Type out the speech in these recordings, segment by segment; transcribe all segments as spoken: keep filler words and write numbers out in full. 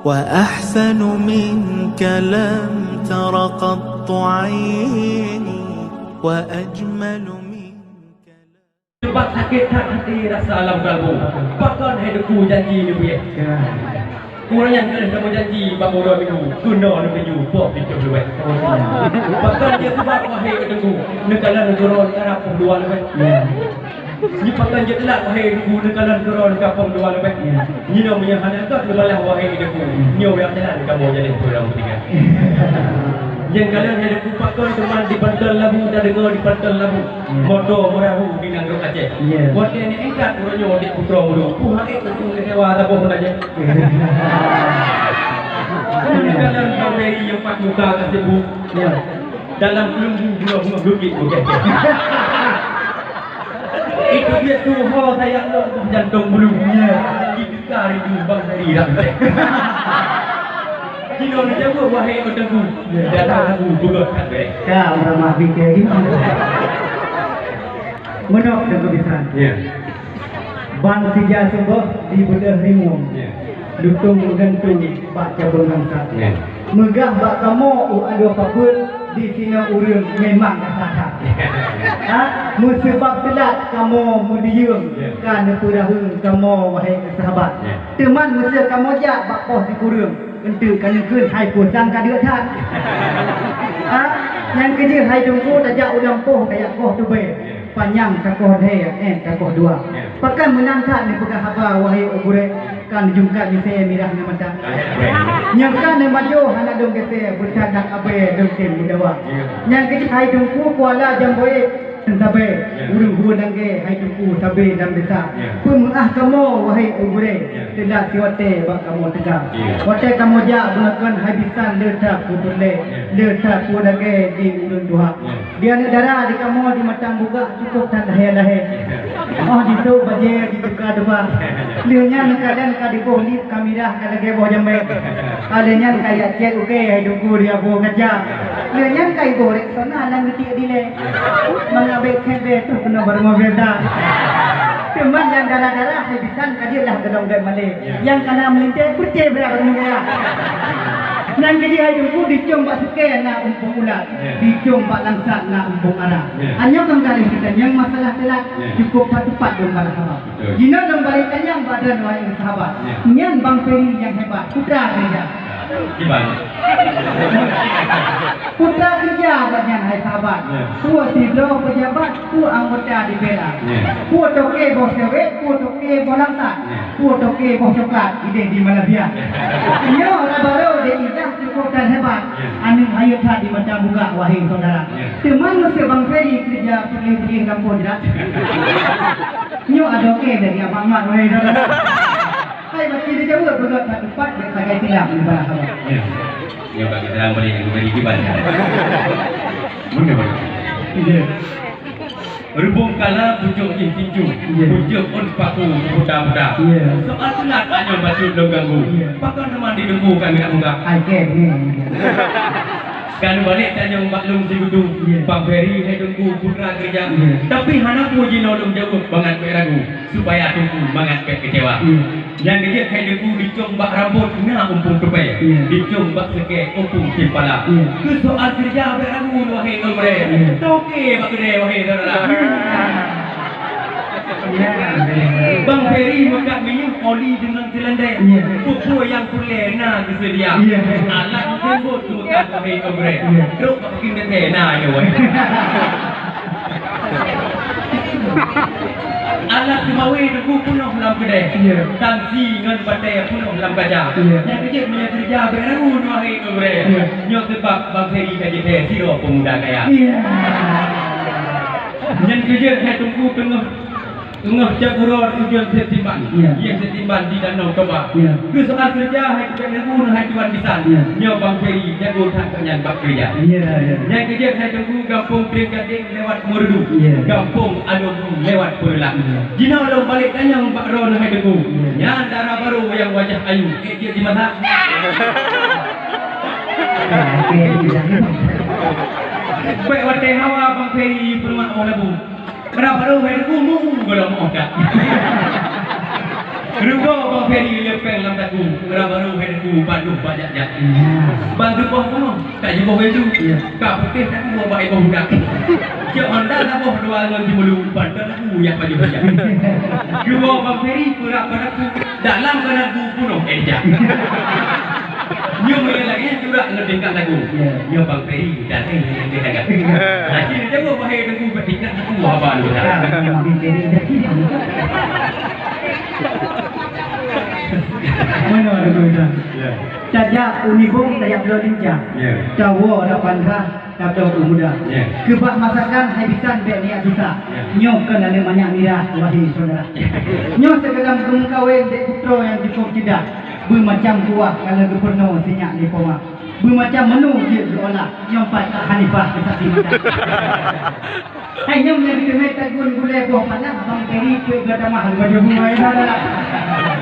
وأحسن منك لم تر قط عيني، وأجمل منك لم Sebab sakét that hati rasa lam kalbu. Pakon hai Teungku janji neubiet? Ya. Ureueng nyan ka lheueh tameujanji bak uroe Minggu, keunoe neutuju poh tujoh luweh. Pakon jeuet teulat wahai Teungku, neukalon keuroe neukarab poh dua luweh? Ya. Nyoe pakon jeuet teulat wahai Teungku, neukalon keuroe neukarab poh dua luweh? Ya. Nyoe meunyoe hana ka neubalah wahai Teungku, nyoe nyang jalan kamoe jadi ureueng meutinggai. Nyang kalon hai Teungku pakon teuma di Panton Labu, tadeungoe di Panton Labu. Moto meurahu di nanggroe Aceh. Ya. Watèe neuintat uroe nyoe di Putroe Meudo, peue han ék Teungku keucewa saboh pun aja. Dalam Bang Ferry nyang pat muka ka sibuk. Ya. Dalam peulunggu bunoe-bunoe dukik bukét. Itu dia tuho sayang lôn jantung bulu. Ya. Di duka rindu Bang Ferry dak. Jinoe neujaweueb wahai Teungku. Ya. Dalam lagu beugöt that bèe. Ka, ramah bingkai jinoe. Meunok deungon bisan. Ya. Ban sija seuboh di beudôh rimueng. Ya. Lutông meugantung bak cabeueng langsat. Ya. Meugah bak kamoe u adoe papeuen, di sinoe ureueng memang that-that. Ha? Meuseubab teulat kamoe meudiyeueng, ya, ka neupeuraheueng kamoe wahai sahabat. Ya. Teuma meuseu kamoe jak bak poh sikureueng, Eunteuk ka neukheun hai pusang ka deuek that. Ha? Nyang keujeuet hai Teungku tajak u lampôh tajak koh tubée. Panyang takoh lhée, eh, takoh dua. Pakon meunan that neupeugah haba wahai gurée, ka neujungkat misée mirah ngon mata. Nyang ka neumajoh hana dong geusée, beucat dak abée dong tem meudawa. Nyang keujeuet hai Teungku kuala jamboe. Sabé, ureueng huwa danggée hai Teungku sabé lam desa. Ya. Peumeu'ah kamoe wahai gurée, ya, teulat siwatée bak kamoe teuga. Ya. Watée kamoe jak beunakon hai bisan le that peue peureulée, ya, le that peue lagée di ureueng tuha. Ya. Di aneuk dara di kamoe di Matang Bugak cukup that lahé-lahé. Ya. Oh, jisôk bajée jiteuka deuba. Ya. Lheueh nyan kadang ka diboh lip ka mirah ka lagée boh jamé. Ka lheueh nyan ka jak cét ukée hai Teungku di aboh kaca. Lheueh nyan ka iboh Rexona lam geutiek dilée. Mangat bék kheun bék troh keunoe barô meubiasa. Teuma nyang dara-dara hai bisan ka jeuet lah keudong gét malée. Ya. Nyang kana meulintée peureté brat barô meubiasa. Nyang keujeuet hai Teungku dicong bak sukée na umpung ulat, ya, dicong bak langsat na umpung ara. Ya. Nyoe kan ka lheueh geutanyoe masalah teulat, ya, cukup that-that dong bak sahabat. Betul. Jinoe lôn bari tanyong bak droeneuh wahai sahabat. Ya. Nyan Bang Ferry nyang hebat, putra keureuja. Kiban. Putra keureuja awak nyan hai sahabat. Ya. Peue sidroe peujabat, peue anggota dipera. Ya. Peue toke boh seuwét, peue toke boh langsat. Ya. Peue toke boh coklat, idéh di Malaysia. Ya. Nyoe raba roh di Indah cukup dan hebat. Ya. Aneuk hayeu that di Matang Bugak wahai saudara. Ya. Teuma meuseu Bang Ferry keureuja peugleh-peugleh lam poh jrat. Nyoe adoe kée dari abang mat wahai saudara. Hai, bak jih dijaweueb beugöt that teumpat bèk sagai silap nibak haba. Ya. Nyoe bak geuterang balik ngon bari kiban. Beuna, beuna. Ya. Reubông kala pucôk jih tincu, ya, pucôk ôn paku puta-puta. Ya. Soal teulat nyoe bacut lôn ganggu. Ya. Pakon teuma di Teungku kami nak munggah. Hai, kée ni. Kan balik tanyong bak lôn sikutu, ya, Bang Ferry hai Teungku putra keureuja. Ya. Tapi hana peue jinoe lôn jaweueb bangat bèk ragu. Supaya Teungku mangat bèk keucewa. Iya. Nyang keujeuet hai Teungku dicong bak rambôt na umpung tupée, iya, dicong bak seuké umpung ceumpala. Iya. Keu soal keureuja bèk ragu wahé ngon gurée. Iya. Toke bak keudè wahé syedara. Iya. Bang Ferry meukat minyeuk oli deungon seulandée. Iya. Peue-peue nyang peureulée na geuseudia. Iya. Alat jeumbot meukat wahé ngon gurée. Iya. Trok bak peukim teuntée na nyoe wahé. Alat teumawé Teungku peunoh lam keudè. Iya. Tansi ngon batèe peunoh lam kaca. Iya. Nyang keujeuet meunyoe keureuja bèk ragu nyoe hai ngon gurée. Iya. Nyoe seubab Bang Ferry ka jitée sidroe peumuda kaya. Iya. Nyang keujeuet hai Teungku teungoh, teungoh cot uroe tujuan Seutimban. Iya. Nyang Seutimban di Danau Toba. Iya. Keu soal keureuja hai Teungku bèk ragu nyoe hai tuan bisan. Iya. Nyoe Bang Ferry jago that keu nyan bak keureuja. Iya, iya. Nyang keujeuet hai Teungku gampông Trienggadeng lewat Meureudu. Iya. Gampông Adoe Bui lewat Peureulak. Iya. Jinoe lôn balek tanyong bak droeneuh hai Teungku. Iya. Nyan dara barô nyang wajah ayu, ék jeuet jimasak? Oke, iya. Bèk watèe hawa Bang Ferry peurumak woe labu. Dara barô hai Teungku mu golom oh dak. Rugoe Bang Ferry lé péng lam saku, raba barô hai Teungku, bandum bak jak-jak. Ban tuboh bunoe, ka jiboh baju. Ka putéh saku bak iboh budak. Cok honda saboh dua ngon jimulu, ban teuk saku yah pajoh jak. Rugoe Bang Ferry peurab bak saku, dalam keunan bunoe éh jak. Nyoe meunyo lagèe nyan curak ngon tingkat lagu. Ya. Nyoe Bang Ferry, dan éh nyang lagèe lagak. Haji neujaweueb, wahé Teungku, bak tingkat lagu haba lôn. Ya, Bang Ferry. Meunoe Teungku Isan. Ya. Tajak u nibong tajak bloe lincah. Ya. Tawoe rapan rhah. Ka dong u muda. Ya. Keubah masakan hai bisan bèk niat susah. Ya. Nyoe kon aneuk manyak mirah, wahé syedara. Ya. Nyoe sigohlom geumeukawen dek putroe nyang cukôp ceudah. Beumacam kuah ka lheueh geupeurunoe sinyak lé poma. Beumacam menu jeuet geuolah. Nyoe pat Kak Hanifah keu saksi mata. Hai nyoe nyang teumé tagun gulai boh panah, Bang Ferry peuet gata mah lima ribu ai dah.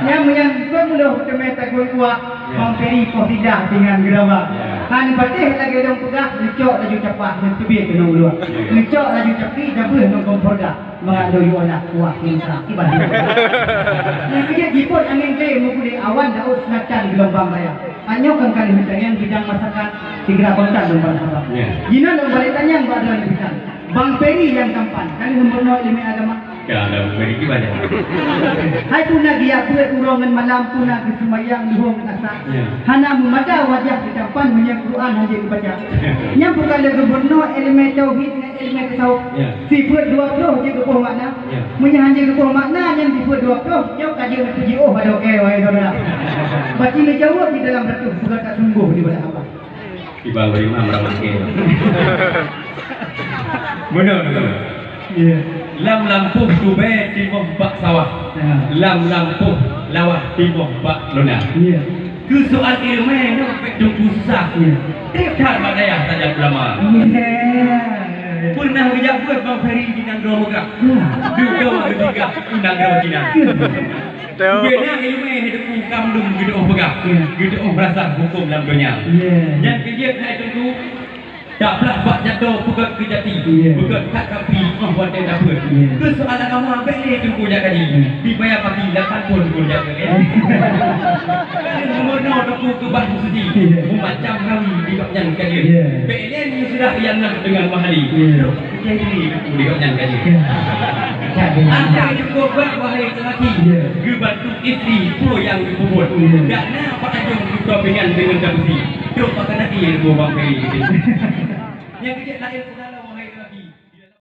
Nyang nyang peuet puluh teumé tagun kuah. Ya. Bang Ferry poh sidah dengan geuraba. Ya. Han patéh lagèe lôn peugah, neucok laju capah, neuteubiet keunoe u luwa. Ya. Neucok laju capi, jabeuh ngon kompor gas. Mangat lôn yue alah kuah sinsa. Iban. Nyang keujeuet jipot angén glé meuguléh awan daôt seunatan geulumbang raya. Nyoe kan kali meutanyan bidang masakan, sigra kontan lôn bak sahabat. Ya. Jihnyan lôn balek tanyong bak droeneuh bisan. Bang Ferry nyang tampan, kan lheueh meurunoe ileumèe agama? Ya, ada Bang Ferry kiban nyan. Hai peue na geujak beuet uroe ngon malam, peue na geuseumayang luhô ngon asar. Ya. Hana meumada wajah geutampan meunyoe Quran hana geubaca. Nyan peue ka lheueh geurunoe ileumèe tauhid ngon ileumèe tasawuf. Ya. Sifeuet dua ploh jeuet geuboh makna. Ya. Meunyoe hana geuboh makna nyan sifeuet dua ploh, nyoe ka jeuet neupuji oh pada oke, wahai syedara. Bati neujaweueb di dalam ratus, peugah tak sunggoh di bak Allah. Iban bak imam ramah ke. Beuna, beuna. Ya. Lam lampôh tubèe timoh bak sawah. Ya. Lam lampôh lawah timoh bak lona. Ya. Keu soal ileumèe nyoe bèk teungku susah. Ya. Trép that bak dayah tajak ulama. Ya. Peunah geujak beuet Bang Ferry di nanggroe Meukah. Ya. Dudoe geusinggah u nanggroe Cina. Ya. Beuna ileumèe hai Teungku ka mandum geuteu'oh peugah, ya, geuteu'oh meurasa hukôm lam donya. Ya. Nyan keuh jeuet hai Teungku, tablah bak jato peugöt keu jati, ya, peugöt that kapi 'oh watèe dapeuet. Ya. Keu soal agama bèk lé Teungku jak kaji, ya, dibaya paki lapan phôn Teungku jak keu, ya. Ka lheueh meurunoe Teungku keubah meusuci, ya, meumacam rawi di gobnyan ka jeuet. Ya. Bèk lé meunyoe sudah ianah deungon mahali. Ya. Jadi, di gobnyan ka jeuet. Ya. Anda cukup bak wahai lelaki. Ya. Geubantu istri peue nyang geupeubuet. Ya. Dak na bak ajong geutoh pingan deungon dabusi. Trok bak keuneuk ie Teungku Bang Ferry. Nyang keu jeuet laén